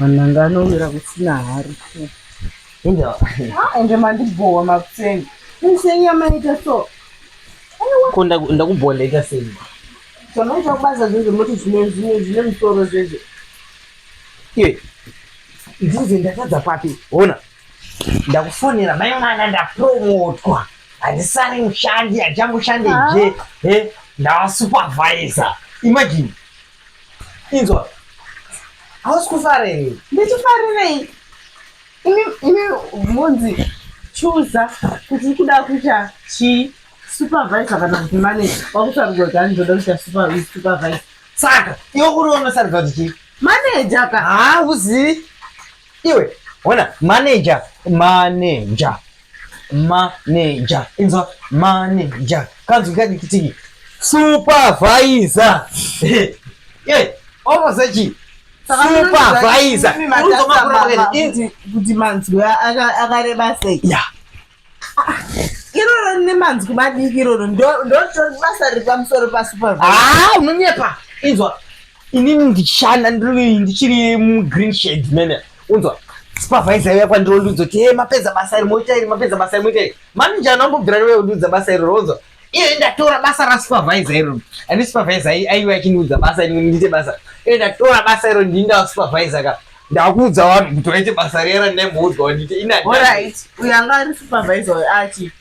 Manhanga anowira kusina hari. Ah, ende mandibhowa makuseni. Museni yamaita so. Ko ndakubhowa ndaita sei? Zvamaita kubasa zvezvo moti zvine zvine zvine musoro zvezvo. Iwe ndinzi ndatadza papi? Ona ndakufonera mai mwana ndapromotwa handisari mushandi handichangoshande je eh, ndava supervisor imagine inzwa hausi kufara here ndichifarirei imi imi munzi chuza kuti uri kuda kuita chii supervisor kana kuti manager wakusarudza kuti andizoda kuita supervisor saka iwe kuri unosarudza kuti chii manager ka hauzivi iwe ona manager manager manager inzwa manager kanzwi kadikitiki supervisor ye omoza chii supervisor kuti manzwi akareba sei ya iroro rine manzwi madiki iroro ndotori basa riri pamusoro pasupervisor ah unonyepa inzwa inini ndichishanda ndichiri mugreen shade mene unzwa supervisor iya kwandiri kuti hey, mapedza basa iri moita iri mapedza basa iri moita iri manager anombobvira riwe kundiudza basa iri ronzwa iye ndatora basa rasupervisor iro ani supervisor aiwa achindiudza basa iri ndiite basa iye ndatora basa iro ndini ndava supervisor ka ndakuudza vanhu kuti vaite basa riya randaimboudzwa ndiite ina alright uyo anga ari supervisor achi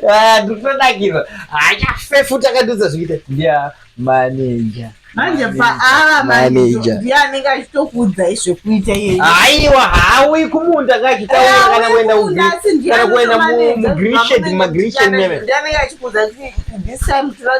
Ah, ndikutonakirwa hachafe futi akandiudza zvikuita ndiya manager manje paava Manager. ndiye anenge achitokuudzai zvekuita iyeye haiwa hauyi kumunda kachitaura kana kuenda kana kuenda mugreen shade mumagreen shade meme ndiye anenge achikuudza kuti this time tinoda